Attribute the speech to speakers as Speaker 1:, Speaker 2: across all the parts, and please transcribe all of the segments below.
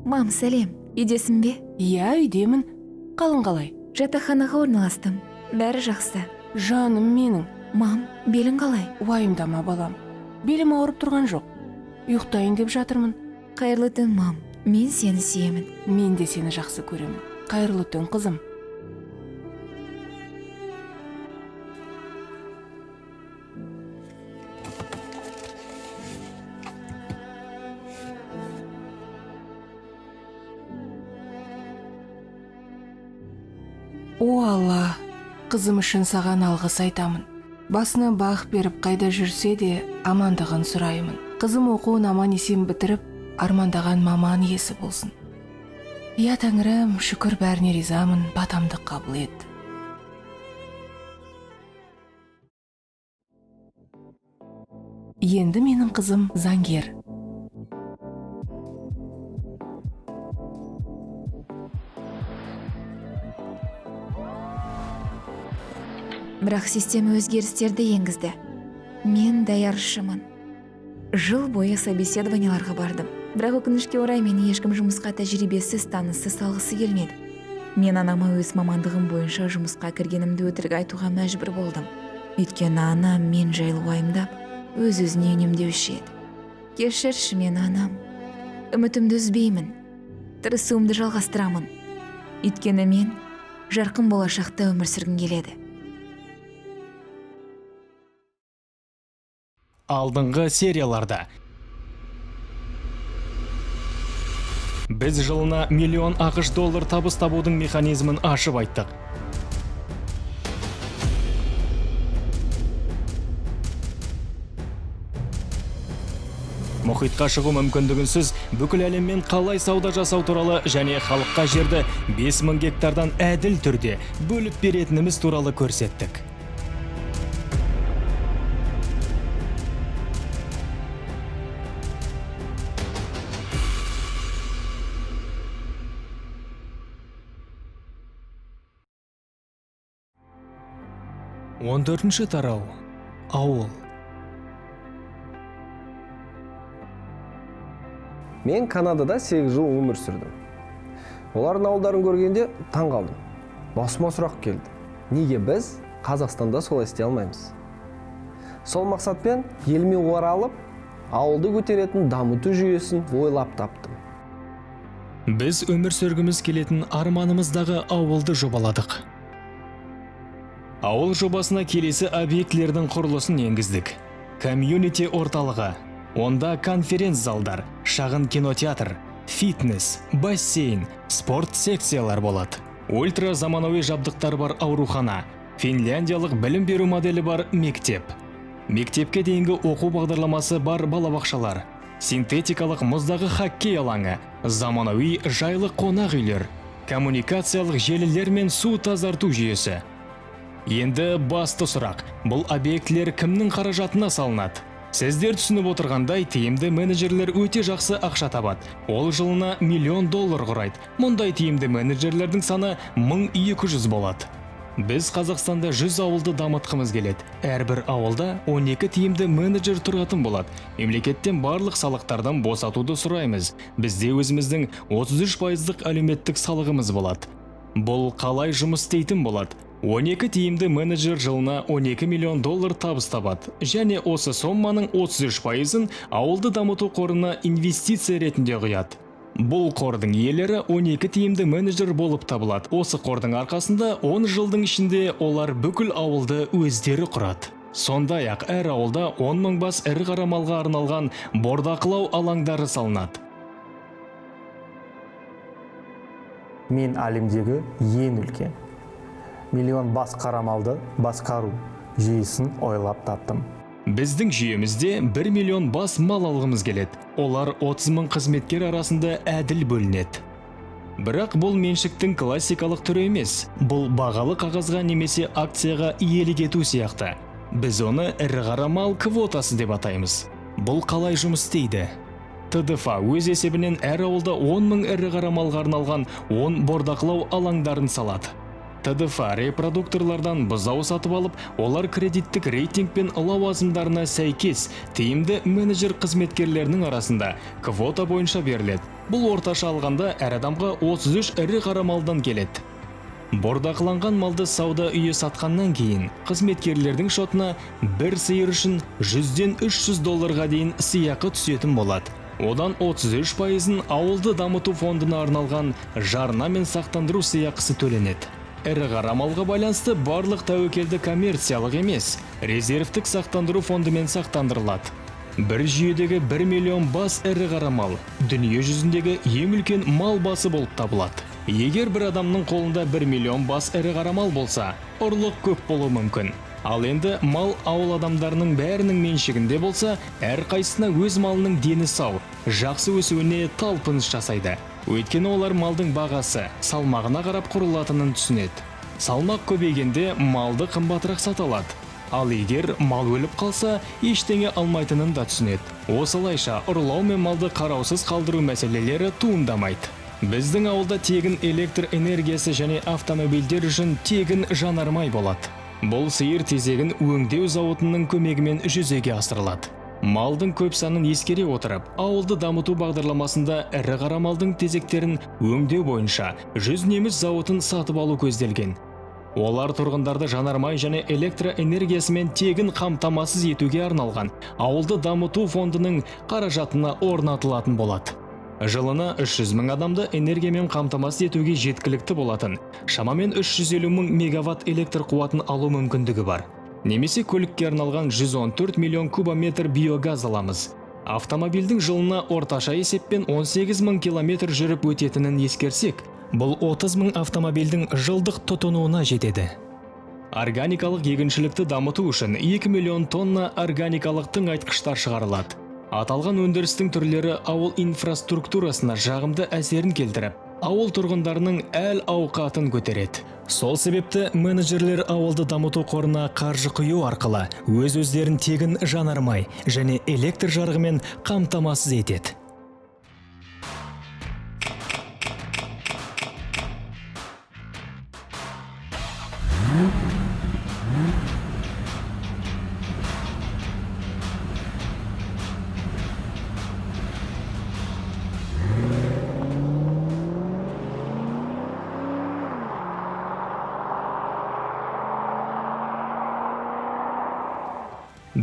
Speaker 1: Мам, сәлем. Үйдесің бе?
Speaker 2: Иә, үйдемін. Қалың қалай?
Speaker 1: Жатақханаға орналастым. Бәрі жақсы.
Speaker 2: Жаным менің.
Speaker 1: Мам, белің қалай?
Speaker 2: Уайымдама, балам. Белім ауырып тұрған жоқ. Ұйықтайын деп жатырмын.
Speaker 1: Қайырлы түн, мам. Мен сені сүйемін.
Speaker 2: Мен де сені жақсы көремін. Қайырлы түн, қызым. О Алла, қызым үшін саған алғыс айтамын. Басына бақ беріп қайда жүрсе де амандығын сұраймын. Қызым оқуын аман есен бітіріп, армандаған маман иесі болсын. Я тәңірім, шүкір, бәріне ризамын, батамды қабыл ет. Енді менің қызым заңгер.
Speaker 1: Бірақ система өзгерістерді енгізді. Мен даяршымын. Жыл бойы собеседованияларға бардым. Бірақ өкінішке орай, мені ешкім жұмысқа тәжірибесіз, таныссыз алғысы келмеді. Мен анама өз мамандығым бойынша жұмысқа кіргенімді өтірік айтуға мәжбүр болдым. Өйткені анам мен жайлы уайымдап, өз өзіне үнемдеуші еді. Кешірші мені, анам. Үмітімді үзбеймін. Тырысуымды жалғастырамын. Өйткені мен жарқын болашақта өмір сүргім келеді.
Speaker 3: Алдыңғы серияларда біз жылына миллион АҚШ доллар табыс табудың механизмін ашып айттық. Мұхитқа шығу мүмкіндігінсіз бүкіл әлеммен қалай сауда жасау туралы және халыққа жерді 5000 гектардан әділ түрде бөліп беретініміз туралы көрсеттік. 14-тарау. Ауыл.
Speaker 4: Мен Канадада 8 жыл өмір сүрдім. Олардың ауылдарын көргенде таң қалдым. Басыма сұрақ келді. Неге біз Қазақстанда солай істей алмаймыз? Сол мақсатпен еліме оралып, ауылды көтеретін дамыту жүйесін ойлап таптым.
Speaker 3: Біз өмір сүргіміз келетін арманымыздағы ауылды жобаладық. Ауыл жобасына келесі объектілердің құрылысын енгіздік. Комьюнити орталығы. Онда конференц-залдар, шағын кинотеатр, фитнес, бассейн, спорт секциялар болады. Ультра заманауи жабдықтар бар аурухана, финляндиялық білім беру моделі бар мектеп. Мектепке дейінгі оқу бағдарламасы бар балабақшалар, синтетикалық мұздағы хоккей алаңы, заманауи жайлы қонақ үйлер, коммуникациялық желілер мен су тазарту жүйесі. Енді басты сұрақ: бұл объектілер кімнің қаражатына салынады? Сіздер түсініп отырғандай, тиімді менеджерлер өте жақсы ақша табады. Ол жылына миллион доллар құрайды. Мұндай тиімді менеджерлердің саны 1200 болады. Біз Қазақстанда 100 ауылды дамытқымыз келеді. Әрбір ауылда 12 тиімді менеджер тұратын болады. Мемлекеттен барлық салықтардан босатуды сұраймыз. Бізде өзіміздің 33 пайыздық әлеуметтік салығымыз болады. Бұл қалай жұмыс істейтін болады? 12 тиімді менеджер жылына 12 миллион доллар табыс табады және осы соманың 33 пайызын ауылды дамыту қорына инвестиция ретінде құяды. Бұл қордың иелері 12 тиімді менеджер болып табылады. Осы қордың арқасында 10 жылдың ішінде олар бүкіл ауылды өздері құрады. Сондай-ақ әр ауылда 10 мың бас ірі қара малға арналған бордақылау алаңдары салынады.
Speaker 5: Мен әлемдегі ең үлкен миллион бас қара малды басқару жүйесін ойлап таптым.
Speaker 3: Біздің жүйемізде 1 миллион бас мал алғымыз келеді. Олар 30 мың қызметкер арасында әділ бөлінеді. Бірақ бұл меншіктің классикалық түрі емес. Бұл бағалы қағазға немесе акцияға иелік ету сияқты. Біз оны ірі қара мал квотасы деп атаймыз. Бұл қалай жұмыс істейді? ТДФА өз есебінен әр ауылда 10 мың ірі қара малға арналған 10 бордақылау алаңдарын салады. ТДФ репродукторлардан бұзау сатып алып, олар кредиттік рейтинг пен лауазымдарына сәйкес тиімді менеджер қызметкерлерінің арасында квота бойынша беріледі. Бұл орташа алғанда әр адамға 33 ірі қара малдан келеді. Бордақыланған малды сауда үйі сатқаннан кейін қызметкерлердің шотына бір сиыр үшін 100-ден 300 долларға дейін сыйақы түсетін болады. Одан 33%-ын ауылды дамыту фондына арналған жарна мен сақтандыру сыйақысы төленеді. Ірі қара малға байланысты барлық тәуекелді коммерциялық емес, резервтік сақтандыру фондымен сақтандырылады. Бір жүйедегі 1 миллион бас ірі қара мал дүние жүзіндегі ең үлкен мал басы болып табылады. Егер бір адамның қолында 1 миллион бас ірі қара мал болса, ұрлық көп болуы мүмкін. Ал енді мал ауыл адамдарының бәрінің меншігінде болса, әрқайсысына өз малының дені сау, жақсы өсуіне талпыныс жасайды. Өйткені олар малдың бағасы, салмағына қарап құрылатынын түсінеді. Салмақ көбейгенде малды қымбатырақ сата алады. Ал егер мал өліп қалса, ештеңе алмайтынын да түсінеді. Осылайша ұрлау мен малды қараусыз қалдыру мәселелері туындамайды. Біздің ауылда тегін электр энергиясы және автомобильдер үшін тегін жанармай болады. Бұл сиыр тезегін өңдеу зауытының көмегімен жүзеге асырылады. Малдың көп санын ескере отырып, ауылды дамыту бағдарламасында ірі қара малдың тезектерін өңдеу бойынша 100 неміс зауытын сатып алу көзделген. Олар тұрғындарды жанармай және электроэнергиясымен тегін қамтамасыз етуге арналған ауылды дамыту фондының қаражатына орнатылатын болады. Жылына 300 мың адамды энергиямен қамтамасыз етуге жеткілікті болатын, шамамен 350 мың мегаватт электр қуатын алу мүмкіндігі бар. Немесе көлікке арналған 114 миллион кубометр биогаз аламыз. Автомобильдің жылына орташа есеппен 18 мың километр жүріп өтетінін ескерсек, бұл 30 мың автомобильдің жылдық тұтынуына жетеді. Органикалық егіншілікті дамыту үшін 2 миллион тонна органикалық тыңайтқыштар шығарылады. Аталған өндірістің түрлері ауыл инфраструктурасына жағымды әсерін келтіріп, ауыл тұрғындарының әл ауқатын көтереді. Сол себепті менеджерлер ауылды дамыту қорына қаржы құю арқылы өз-өздерін тегін жанармай және электр жарығымен қамтамасыз етеді.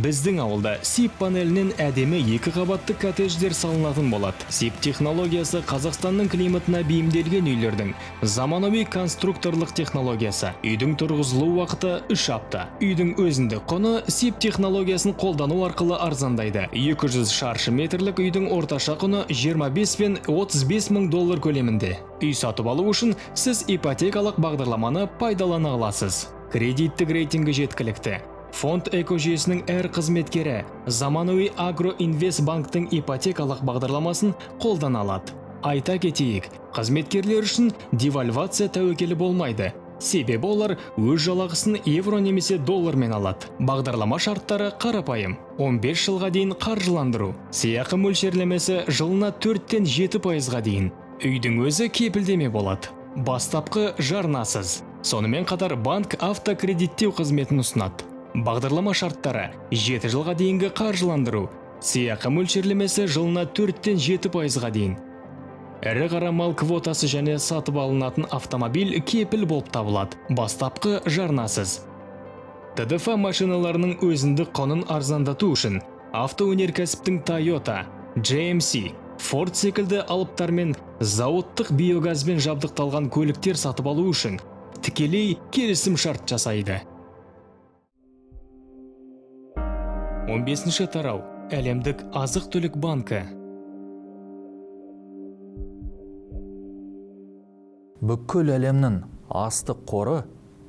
Speaker 3: Біздің ауылда СИП панелінен әдемі екі қабатты коттедждер салынатын болады. СИП технологиясы Қазақстанның климатына бейімделген үйлердің заманауи конструкторлық технологиясы. Үйдің тұрғызылу уақыты 3 апта. Үйдің өзіндік құны СИП технологиясын қолдану арқылы арзандайды. 200 шаршы метрлік үйдің орташа құны 25 пен 35 мың доллар көлемінде. Үй сатып алу үшін сіз ипотекалық бағдарламаны пайдалана аласыз. Кредиттік рейтингі жеткілікті. Фонд экожүйесінің әр қызметкері заманауи Агроинвест банктің ипотекалық бағдарламасын қолдана алады. Айта кетейік, қызметкерлер үшін девальвация тәуекелі болмайды. Себебі олар өз жалақысын евро немесе доллармен алады. Бағдарлама шарттары қарапайым. 15 жылға дейін қаржыландыру. Сыйақы мөлшерлемесі жылына 4-тен 7%-ға дейін. Үйдің өзі кепілдеме болады. Бастапқы жарнасыз. Сонымен қатар банк автокредиттеу қызметін ұсынады. Бағдарлама шарттары 7 жылға дейінгі қаржыландыру, сыйақы мөлшерлемесі жылына 4-тен 7%-ға дейін. Ірі қара мал квотасы және сатып алынатын автомобиль кепіл болып табылады. Бастапқы жарнасыз. ТДФ машиналарының өзіндік құнын арзандату үшін автоөнеркәсіптің Toyota, GMC, Ford секілді алыптармен зауыттық биогазбен жабдықталған көліктер сатып алу үшін тікелей келісім шарт жасайды. 15-ші тарау. Әлемдік азық-түлік банкі.
Speaker 6: Бүкіл әлемнің астық қоры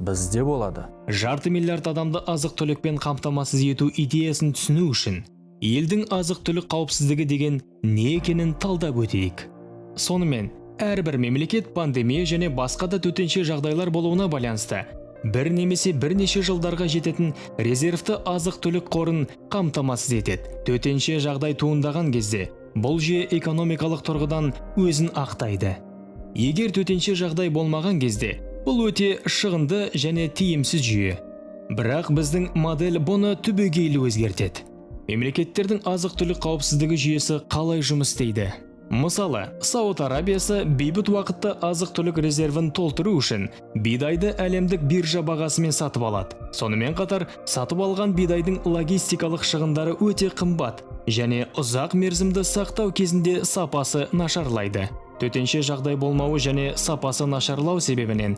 Speaker 6: бізде болады.
Speaker 3: Жарты миллиард адамды азық-түлікпен қамтамасыз ету идеясын түсіну үшін елдің азық-түлік қауіпсіздігі деген не екенін талдап өтейік. Сонымен, әрбір мемлекет пандемия және басқа да төтенше жағдайлар болуына байланысты бір немесе бірнеше жылдарға жететін резервті азық-түлік қорын қамтамасыз етеді. Төтенше жағдай туындаған кезде бұл жүйе экономикалық тұрғыдан өзін ақтайды. Егер төтенше жағдай болмаған кезде Бұл өте шығынды және тиімсіз жүйе. Бірақ біздің модель бұны түбегейлі өзгертеді. Мемлекеттердің азық-түлік қауіпсіздігі жүйесі қалай жұмыс істейді? Мысалы, Сауд Арабиясы бейбіт уақытта азық-түлік резервін толтыру үшін бидайды әлемдік биржа бағасымен сатып алады. Сонымен қатар, сатып алған бидайдың логистикалық шығындары өте қымбат және ұзақ мерзімді сақтау кезінде сапасы нашарлайды. Төтенше жағдай болмауы және сапасы нашарлау себебінен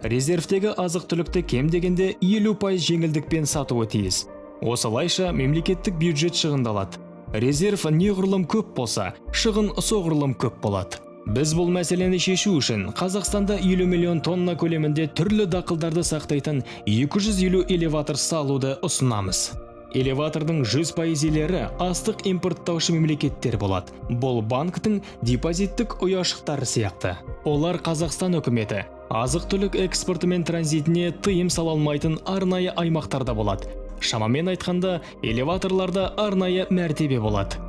Speaker 3: резервтегі азық-түлікті кем дегенде 50% жеңілдікпен сатуы тиіс. Осылайша мемлекеттік бюджет шығындалады. Резерв неғұрлым көп болса, шығын соғұрлым көп болады. Біз бұл мәселені шешу үшін Қазақстанда 50 миллион тонна көлемінде түрлі дақылдарды сақтайтын 250 элеватор салуды ұсынамыз. Элеватордың 100% иелері астық импорттаушы мемлекеттер болады. Бұл банктің депозиттік ұяшықтары сияқты. Олар Қазақстан үкіметі азық-түлік экспорты мен транзитіне тыйым сала алмайтын арнайы аймақтарда болады. Шамамен айтқанда, элеваторларда арнайы мәртебе болады.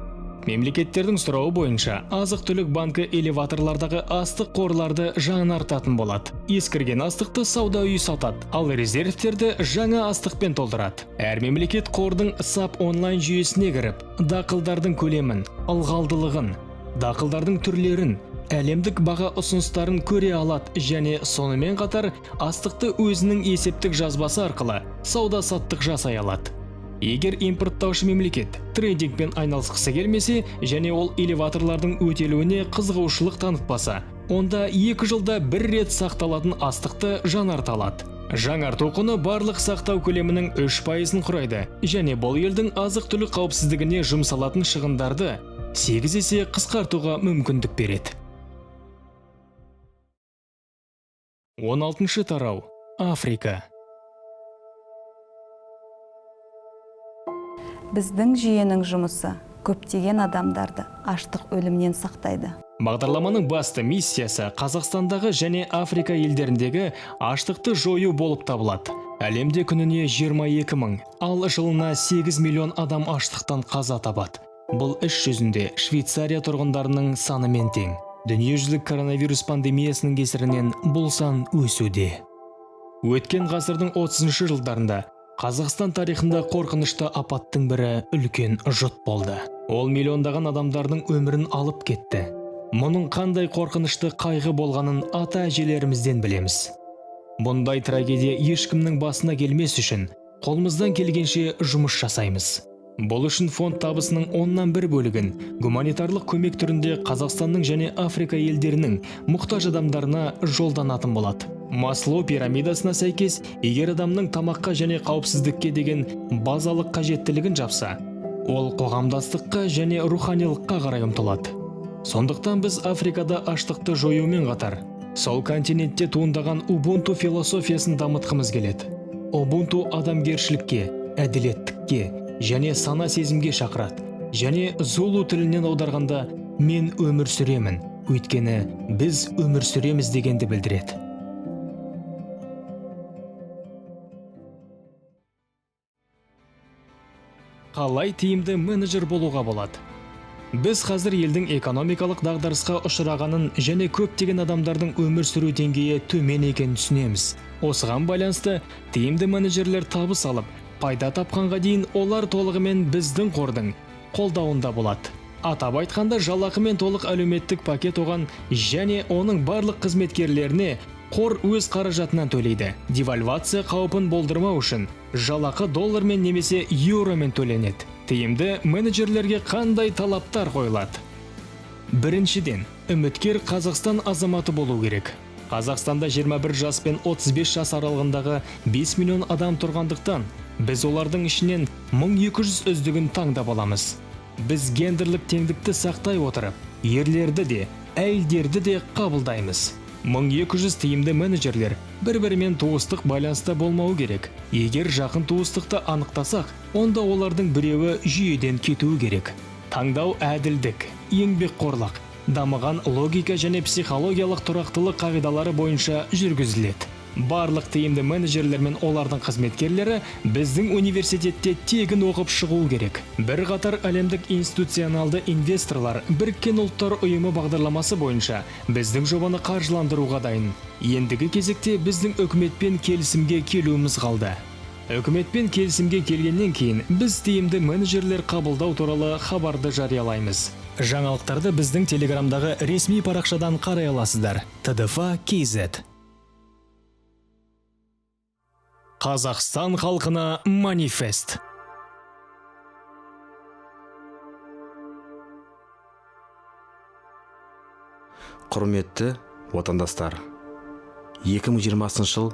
Speaker 3: Мемлекеттердің сұрауы бойынша азық-түлік банкі элеваторлардағы астық қорларды жаңартатын болады. Ескірген астықты сауда үйі сатады, ал резервтерді жаңа астықпен толтырады. Әр мемлекет қордың SAP онлайн жүйесіне кіріп, дақылдардың көлемін, ылғалдылығын, дақылдардың түрлерін, әлемдік баға ұсыныстарын көре алады және сонымен қатар астықты өзінің есептік жазбасы арқылы сауда-саттық жасай алады. Егер импорттаушы мемлекет трейдингпен айналысқысы келмесе және ол элеваторлардың өтелуіне қызығушылық танытпаса, онда 2 жылда бір рет сақталатын астықты жаңарта алады. Жаңарту құны барлық сақтау көлемінің 3%-ын құрайды және бұл елдің азық-түлік қауіпсіздігіне жұмсалатын шығындарды 8 есе қысқартуға мүмкіндік береді. 16-шы тарау. Африка.
Speaker 7: Біздің жүйенің жұмысы көптеген адамдарды аштық өлімнен сақтайды.
Speaker 3: Бағдарламаның басты миссиясы Қазақстандағы және Африка елдеріндегі аштықты жою болып табылады. Әлемде күніне 22 мың, ал жылына 8 миллион адам аштықтан қаза табады. Бұл іс жүзінде Швейцария тұрғындарының санымен тең. Дүниежүзілік коронавирус пандемиясының кесірінен бұл сан өсуде. Өткен ғасырдың 30-шы жылдарында Қазақстан тарихында қорқынышты апаттың бірі үлкен жұт болды. Ол миллиондаған адамдардың өмірін алып кетті. Мұның қандай қорқынышты қайғы болғанын ата-әжелерімізден білеміз. Бұндай трагедия ешкімнің басына келмес үшін қолымыздан келгенше жұмыс жасаймыз. Бұл үшін фонд табысының 1/10 бөлігін гуманитарлық көмек түрінде Қазақстанның және Африка елдерінің мұқтаж адамдарына жолданатын болады. Маслоу пирамидасына сәйкес, егер адамның тамаққа және қауіпсіздікке деген базалық қажеттілігін жапса, ол қоғамдастыққа және руханилыққа қарай ұмтылады. Сондықтан біз Африкада аштықты жоюмен қатар, сол континентте туындаған Убунту философиясын дамытқымыз келеді. Убунту адамгершілікке, әділеттікке және сана сезімге шақырады. Және зулу тілінен аударғанда мен өмір сүремін, өйткені біз өмір сүреміз дегенді білдіреді. Қалай тиімді менеджер болуға болады? Біз қазір елдің экономикалық дағдарысқа ұшырағанын және көптеген адамдардың өмір сүру деңгейі төмен екенін түсінеміз. Осыған байланысты тиімді менеджерлер табыс алып, пайда тапқанға дейін олар толығымен біздің қордың қолдауында болады. Атап айтқанда, жалақы мен толық әлеуметтік пакет оған және оның барлық қызметкерлеріне қор өз қаражатынан төлейді. Девальвация қаупін болдырмау үшін жалақы доллармен немесе еуромен төленеді. Тиімді менеджерлерге қандай талаптар қойылады? Біріншіден, үміткер Қазақстан азаматы болу керек. Қазақстанда 21 жас пен 35 жас аралығындағы 5 миллион адам тұрғандықтан, біз олардың ішінен 1200 үздігін таңдап аламыз. Біз гендерлік теңдікті сақтай отырып, ерлерді де, әйелдерді де қабылдаймыз. 1200 тиімді менеджерлер бір-бірімен туыстық байланыста болмауы керек. Егер жақын туыстықты анықтасақ, онда олардың біреуі жүйеден кетуі керек. Таңдау әділдік, еңбекқорлық, дамыған логика және психологиялық тұрақтылық қағидалары бойынша жүргізіледі. Барлық тиімді менеджерлер мен олардың қызметкерлері біздің университетте тегін оқып шығуы керек. Бірқатар әлемдік институционалды инвесторлар Біріккен Ұлттар Ұйымы бағдарламасы бойынша біздің жобаны қаржыландыруға дайын. Ендігі кезекте біздің үкіметпен келісімге келуіміз қалды. Үкіметпен келісімге келгеннен кейін біз тиімді менеджерлер қабылдау туралы хабарды жариялаймыз. Жаңалықтарды біздің Телеграмдағы ресми парақшадан қарай аласыздар. ТДФ KZ. Қазақстан халқына манифест.
Speaker 8: Құрметті отандастар, 2020 жыл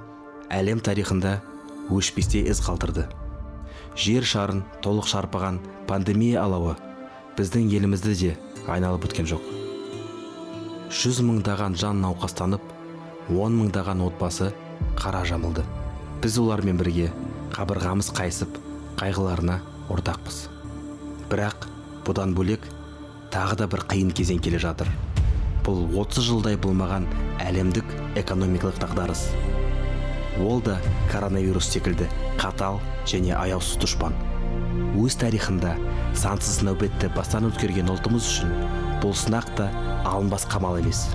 Speaker 8: әлем тарихында өшпестей із қалдырды. Жер шарын толық шарпыған пандемия алауы біздің елімізді де айналып өткен жоқ. 100 мыңдаған жан науқастанып, 10 мыңдаған отбасы қара жамылды. Біз олармен бірге қабырғамыз қайысып, қайғыларына ортақпыз. Бірақ бұдан бөлек тағы да бір қиын кезең келе жатыр. Бұл 30 жылдай болмаған әлемдік экономикалық дағдарыс. Ол да коронавирус секілді қатал және аяусыз дұшпан. Өз тарихында сансыз нәубетті бастан өткерген ұлтымыз үшін бұл сынақ та алынбас қамал емес.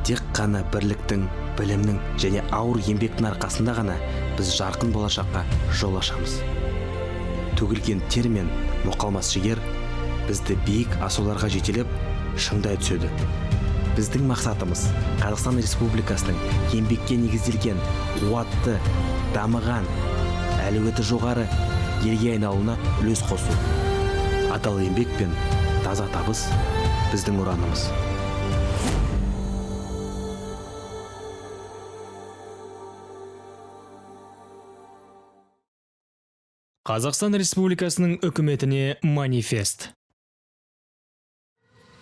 Speaker 8: Тек қана бірліктің, білімнің және ауыр еңбектің арқасында ғана біз жарқын болашаққа жол ашамыз. Төгілген тер мен мұқалмас жігер бізді биік асуларға жетелеп, шыңдай түседі. Біздің мақсатымыз Қазақстан Республикасының еңбекке негізделген, қуатты, дамыған, әлеуеті жоғары елге айналуына үлес қосу. Адал еңбек пен таза табыс біздің ұранымыз.
Speaker 3: Қазақстан Республикасының үкіметіне манифест.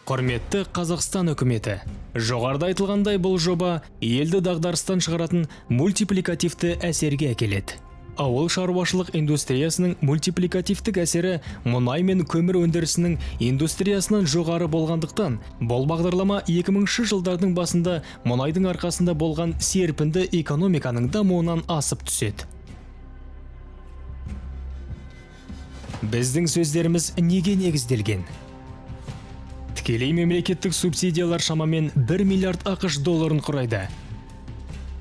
Speaker 3: Құрметті Қазақстан үкіметі, жоғарыда айтылғандай, бұл жоба елді дағдарыстан шығаратын мультипликативті әсерге әкеледі. Ауыл шаруашылық индустриясының мультипликативтік әсері мұнай мен көмір өндірісінің индустриясынан жоғары болғандықтан, бұл бағдарлама 2000 жылдардың басында мұнайдың арқасында болған серпінді экономиканың дамуынан асып түседі. Біздің сөздеріміз неге негізделген? Тікелей мемлекеттік субсидиялар шамамен 1 миллиард ақш долларын құрайды.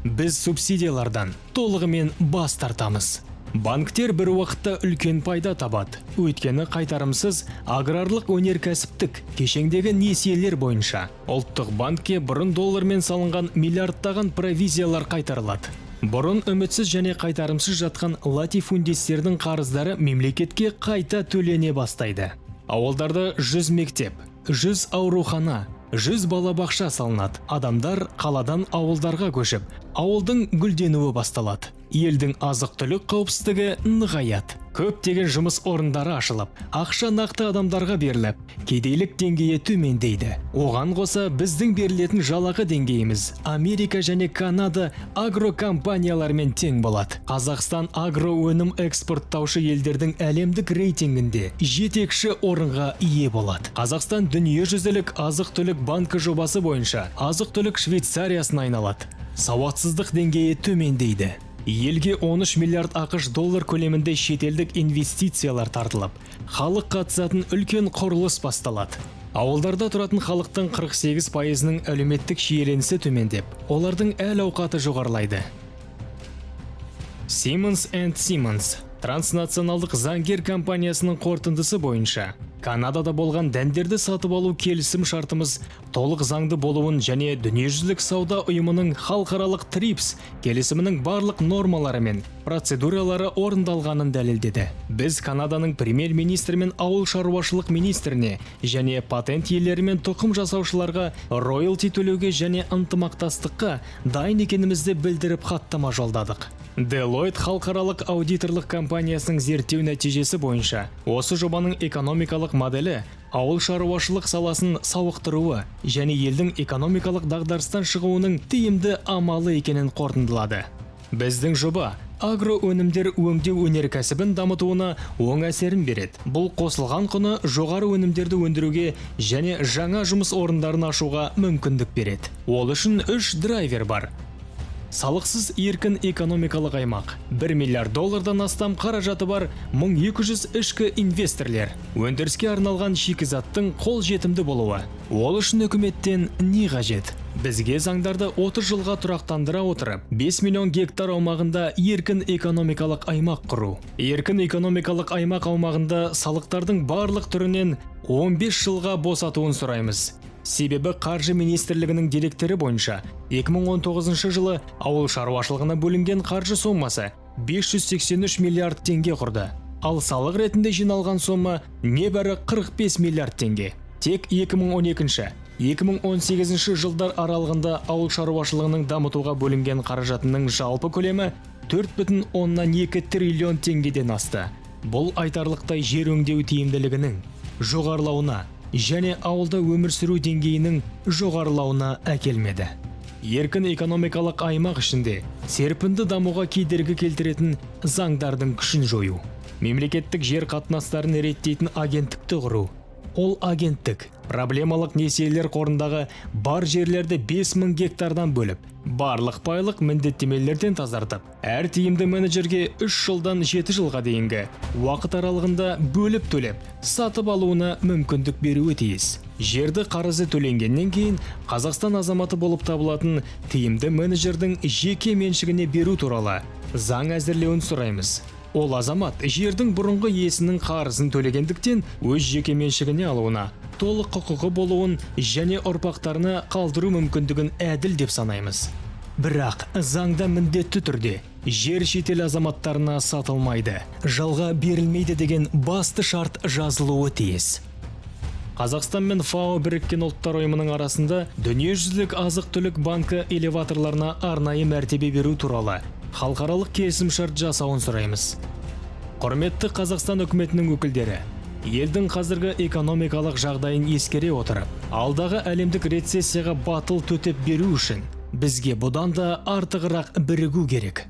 Speaker 3: Біз субсидиялардан толығымен бас тартамыз. Банктер бір уақытта үлкен пайда табады. Өйткені қайтарымсыз аграрлық өнеркәсіптік кешеңдегі несиелер бойынша ұлттық банкке бұрын доллармен салынған миллиардтаған провизиялар қайтарылады. Бұрын үмітсіз және қайтарымсыз жатқан латифундистердің қарыздары мемлекетке қайта төлене бастайды. Ауылдарда 100 мектеп, 100 аурухана, 100 балабақша салынады. Адамдар қаладан ауылдарға көшіп, ауылдың гүлденуі басталады. Елдің азық-түлік қауіпсіздігі нығаяды. Көптеген жұмыс орындары ашылып, ақша нақты адамдарға беріліп, кедейлік деңгейі төмендейді. Оған қоса біздің берілетін жалақы деңгейіміз Америка және Канада агрокомпанияларымен тең болады. Қазақстан агроөнім экспорттаушы елдердің әлемдік рейтингінде жетекші орынға ие болады. Қазақстан дүниежүзілік азық-түлік банкі жобасы бойынша азық-түлік Швейцариясына айналады. Сауатсыздық деңгейі төмендейді. Елге 13 миллиард ақш доллар көлемінде шетелдік инвестициялар тартылып, халық қатысатын үлкен құрылыс басталады. Ауылдарда тұратын халықтың 48%-ның әлеуметтік шиеленісі төмендеп, олардың әл-ауқаты жоғарылайды. Siemens & Siemens транснационалдық заңгер компаниясының қорытындысы бойынша Канадада болған дәндерді сатып алу келісім шартымыз толық заңды болуын және дүниежүзілік сауда ұйымының халықаралық ТРИПС келісімінің барлық нормалары мен процедуралары орындалғанын дәлелдеді. Біз Канаданың премьер-министрі мен ауыл шаруашылық министріне және патент иелері мен тұқым жасаушыларға роялти төлеуге және ынтымақтастыққа дайын екенімізді білдіріп хаттама жолдадық. Deloitte халықаралық аудиторлық компаниясының зерттеу нәтижесі бойынша осы жобаның экономикалық моделі ауыл шаруашылық саласын сауықтыруы және елдің экономикалық дағдарыстан шығуының тиімді амалы екенін қорытындылады. Біздің жоба агроөнімдер өңдеу өнеркәсібін дамытуына оң әсерін береді. Бұл қосылған құны жоғары өнімдерді өндіруге және жаңа жұмыс орындарын ашуға мүмкіндік береді. Ол үшін 3 драйвер бар. Салықсыз еркін экономикалық аймақ, 1 миллиард доллардан астам қаражаты бар 1200 ішкі инвесторлер, өндіріске арналған шикізаттың қол жетімді болуы. Ол үшін үкіметтен не қажет? Бізге заңдарды 30 жылға тұрақтандыра отырып, 5 миллион гектар аумағында еркін экономикалық аймақ құру. Еркін экономикалық аймақ аумағында салықтардың барлық түрінен 15 жылға босатуын сұраймыз. Себебі Қаржы министрлігінің деректері бойынша 2019 жылы ауыл шаруашылығына бөлінген қаржы сомасы 583 миллиард теңге құрды. Ал салық ретінде жиналған сома небәрі 45 миллиард теңге. Тек 2012-2018 жылдар аралығында ауыл шаруашылығының дамытуға бөлінген қаражатының жалпы көлемі 4,2 триллион теңгеден асты. Бұл айтарлықтай жер өңдеу тиімділігінің жоғарылауына және ауылда өмір сүру деңгейінің жоғарылауына әкелмеді. Еркін экономикалық аймақ ішінде серпінді дамуға кедергі келтіретін заңдардың күшін жою, мемлекеттік жер қатынастарын реттейтін агенттікті құру. Ол агенттік проблемалық несиелер қорындағы бар жерлерді 5000 гектардан бөліп, барлық байлық міндеттемелерден тазартып, әр тиімді менеджерге 3 жылдан 7 жылға дейінгі уақыт аралығында бөліп төлеп, сатып алуына мүмкіндік беруі тиіс. Жерді қарызы төленгеннен кейін Қазақстан азаматы болып табылатын тиімді менеджердің жеке меншігіне беру туралы заң әзірлеуін сұраймыз. Ол азамат жердің бұрынғы иесінің қарызын төлегендіктен өз жеке меншігіне алуына, толық құқығы болуын және ұрпақтарына қалдыру мүмкіндігін әділ деп санаймыз. Бірақ заңда міндетті түрде жер шетел азаматтарына сатылмайды, жалға берілмейді деген басты шарт жазылуы тиіс. Қазақстан мен ФАО Біріккен Ұлттар Ұйымының арасында Дүниежүзілік азық-түлік банкі элеваторларына арнайы мәртебе беру туралы халықаралық келісімшарт жасауын сұраймыз. Құрметті Қазақстан үкіметінің өкілдері, елдің қазіргі экономикалық жағдайын ескере отырып, алдағы әлемдік рецессияға батыл төтеп беру үшін бізге бұдан да артығырақ бірігу керек.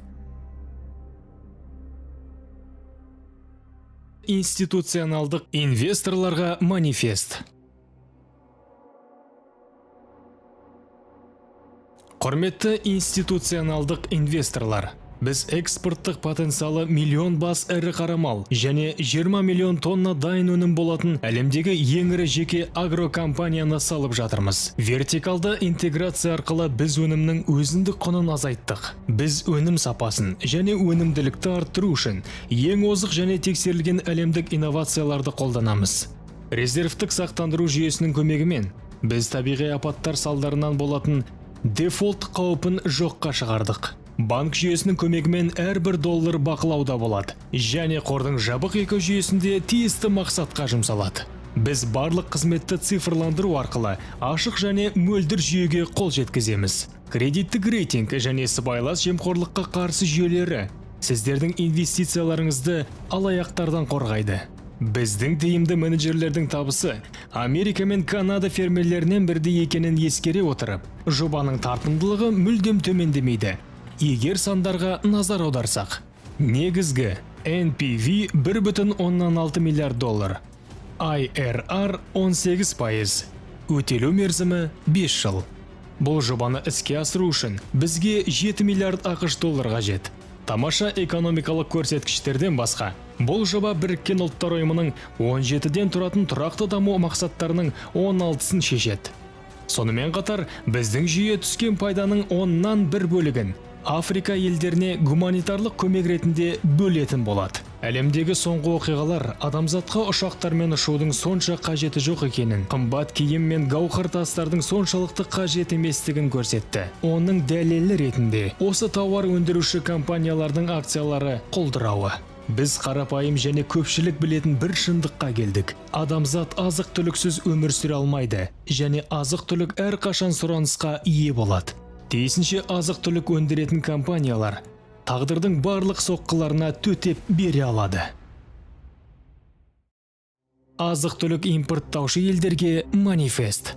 Speaker 3: Институционалдық инвесторларға манифест. Құрметті институционалдық инвесторлар, біз экспорттық потенциалы миллион бас ірі қара мал және 20 миллион тонна дайын өнім болатын әлемдегі ең ірі жеке агрокомпанияны салып жатырмыз. Вертикалды интеграция арқылы біз өнімнің өзіндік құнын азайттық. Біз өнім сапасын және өнімділікті арттыру үшін ең озық және тексерілген әлемдік инновацияларды қолданамыз. Резервтік сақтандыру жүйесінің көмегімен біз табиғи апаттар салдарынан болатын дефолт қаупін жоққа шығардық. Банк жүйесінің көмегімен әрбір доллар бақылауда болады және қордың жабық экожүйесінде тиісті мақсатқа жұмсалады. Біз барлық қызметті цифрландыру арқылы ашық және мөлдір жүйеге қол жеткіземіз. Кредиттік рейтинг және сыбайлас жемқорлыққа қарсы жүйелері сіздердің инвестицияларыңызды алаяқтардан қорғайды. Біздің тиімді менеджерлердің табысы Америка мен Канада фермерлерінен бірдей екенін ескере отырып, жобаның тартымдылығы мүлдем төмендемейді. Егер сандарға назар аударсақ, негізгі NPV 1,6 миллиард доллар, IRR 18%, өтелу мерзімі 5 жыл. Бұл жобаны іске асыру үшін бізге 7 миллиард ақш доллар қажет. Тамаша экономикалық көрсеткіштерден басқа, бұл жоба Біріккен Ұлттар Ұйымының 17-ден тұратын тұрақты даму мақсаттарының 16-сын шешеді. Сонымен қатар, біздің жүйе түскен пайданың 10-нан бір бөлігін Африка елдеріне гуманитарлық көмек ретінде бөлетін болады. Әлемдегі соңғы оқиғалар адамзатқа ұшақтармен ұшудың сонша қажеті жоқ екенін, қымбат киім мен гауһар тастардың соншалықты қажет еместігін көрсетті. Оның дәлелі ретінде осы тауар өндіруші компаниялардың акциялары құлдырауы. Біз қарапайым және көпшілік білетін бір шындыққа келдік. Адамзат азық-түліксіз өмір сүре алмайды және азық-түлік әрқашан сұранысқа ие болады. Тиісінше азық-түлік өндіретін компаниялар тағдырдың барлық соққыларына төтеп бере алады. Азық-түлік импорттаушы елдерге манифест.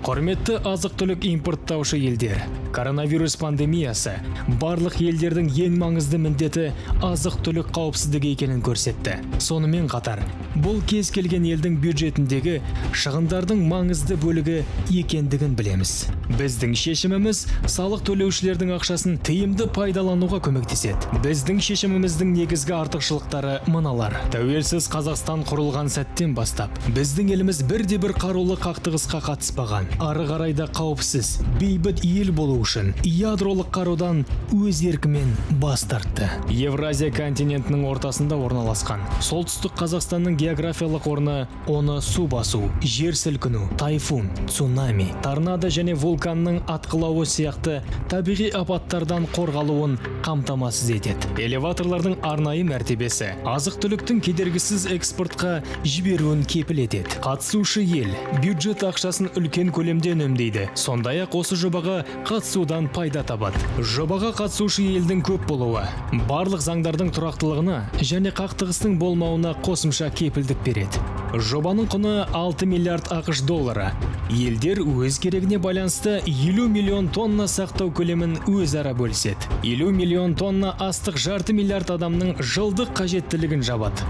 Speaker 3: Құрметті азық-түлік импорттаушы елдер, коронавирус пандемиясы барлық елдердің ең маңызды міндеті азық-түлік қауіпсіздігі екенін көрсетті. Сонымен қатар, бұл кез келген елдің бюджетіндегі шығындардың маңызды бөлігі екендігін білеміз. Біздің шешіміміз салық төлеушілердің ақшасын тиімді пайдалануға көмектеседі. Біздің шешіміміздің негізгі артықшылықтары мыналар. Тәуелсіз Қазақстан құрылған сәттен бастап, біздің еліміз бірде-бір қарулы қақтығысқа қатыспаған. Ары қарай да қауіпсіз, бейбіт ел болу үшін ядролық қарудан өз еркімен бас тартты. Евразия континентінің ортасында орналасқан Солтүстік Қазақстанның географиялық орны оны су басу, жер сілкіну, тайфун, цунами, торнадо және вулканның атқылауы сияқты табиғи апаттардан қорғалуын қамтамасыз етеді. Элеваторлардың арнайы мәртебесі азық-түліктің кедергісіз экспортқа жіберуін кепіл етеді. Қатысушы ел бюджет ақшасын үлкен көлемде үнемдейді. Сондай-ақ осы жобаға қатысудан пайда табады. Жобаға қатысушы елдің көп болуы барлық заңдардың тұрақтылығына және қақтығыстың болмауына қосымша кепілдік береді. Жобаның құны 6 миллиард ақш доллары. Елдер өз керегіне байланысты 50 миллион тонна сақтау көлемін өзара бөліседі. 50 миллион тонна астық жарты миллиард адамның жылдық қажеттілігін жабады.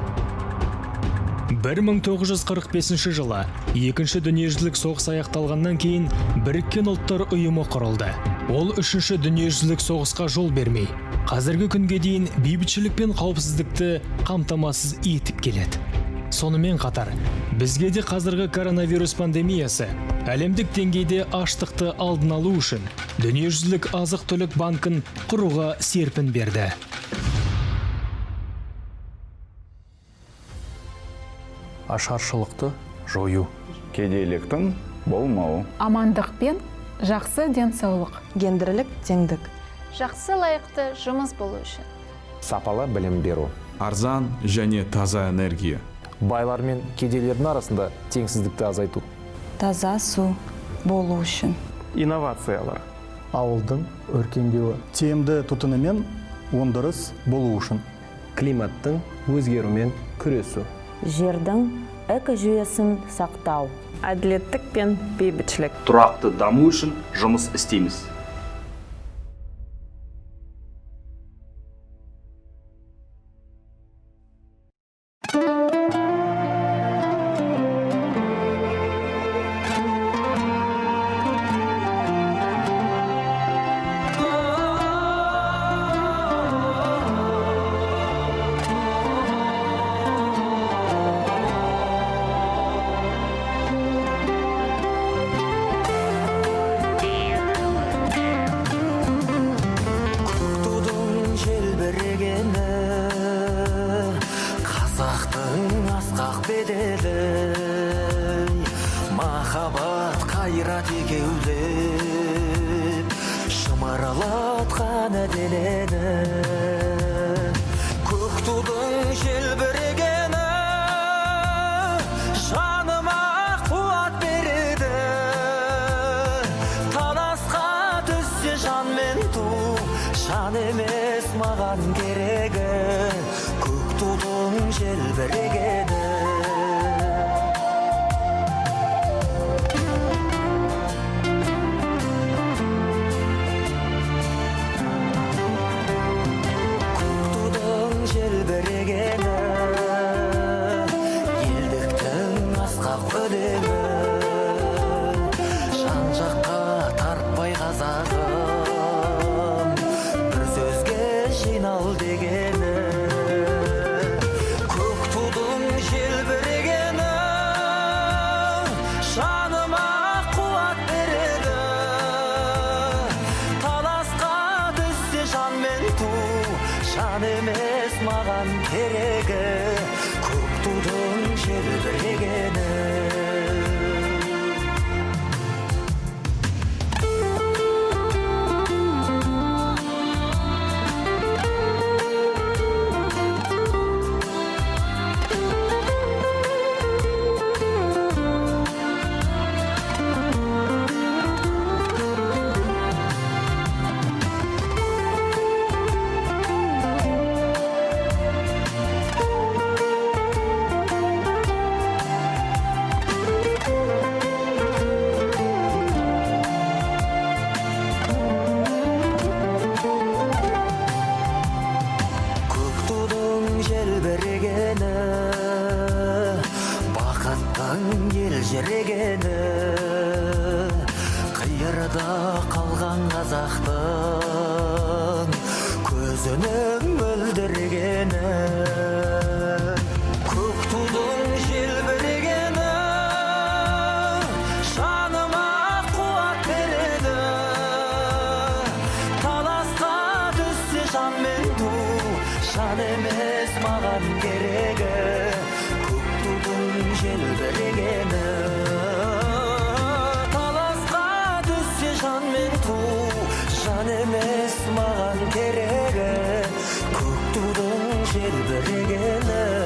Speaker 3: 1945 жылы Екінші дүниежүзілік соғыс аяқталғаннан кейін Біріккен Ұлттар Ұйымы құрылды. Ол Үшінші дүниежүзілік соғысқа жол бермей, қазіргі күнге дейін бейбітшілік пен қауіпсіздікті қамтамасыз етіп келеді. Сонымен қатар, бізге де қазіргі коронавирус пандемиясы әлемдік деңгейде аштықты алдын алу үшін Дүниежүзілік азық-түлік банкін құруға серпін берді.
Speaker 6: Ашаршылықты жою.
Speaker 9: Кедейліктің болмауы.
Speaker 10: Амандық пен жақсы денсаулық.
Speaker 11: Гендерлік теңдік.
Speaker 12: Жақсы лайықты жұмыс болу үшін.
Speaker 13: Сапалы білім беру.
Speaker 14: Арзан және таза энергия.
Speaker 5: Байлар мен кедейлердің арасында теңсіздікті азайту.
Speaker 7: Таза су болу үшін.
Speaker 15: Инновациялар.
Speaker 5: Ауылдың өркендеуі.
Speaker 16: Тиімді тұтынумен өндіріс болу үшін.
Speaker 4: Климаттың өзгерумен күресу.
Speaker 17: Жердің экожүйесін сақтау.
Speaker 18: Әділеттік пен бейбітшілік.
Speaker 19: Тұрақты даму үшін жұмыс істейміз.
Speaker 11: Жан емес маған керегі, көк тудың желбірегені. Таласқа түссе жан мен ту, жан емес маған керегі, көк тудың желбірегені.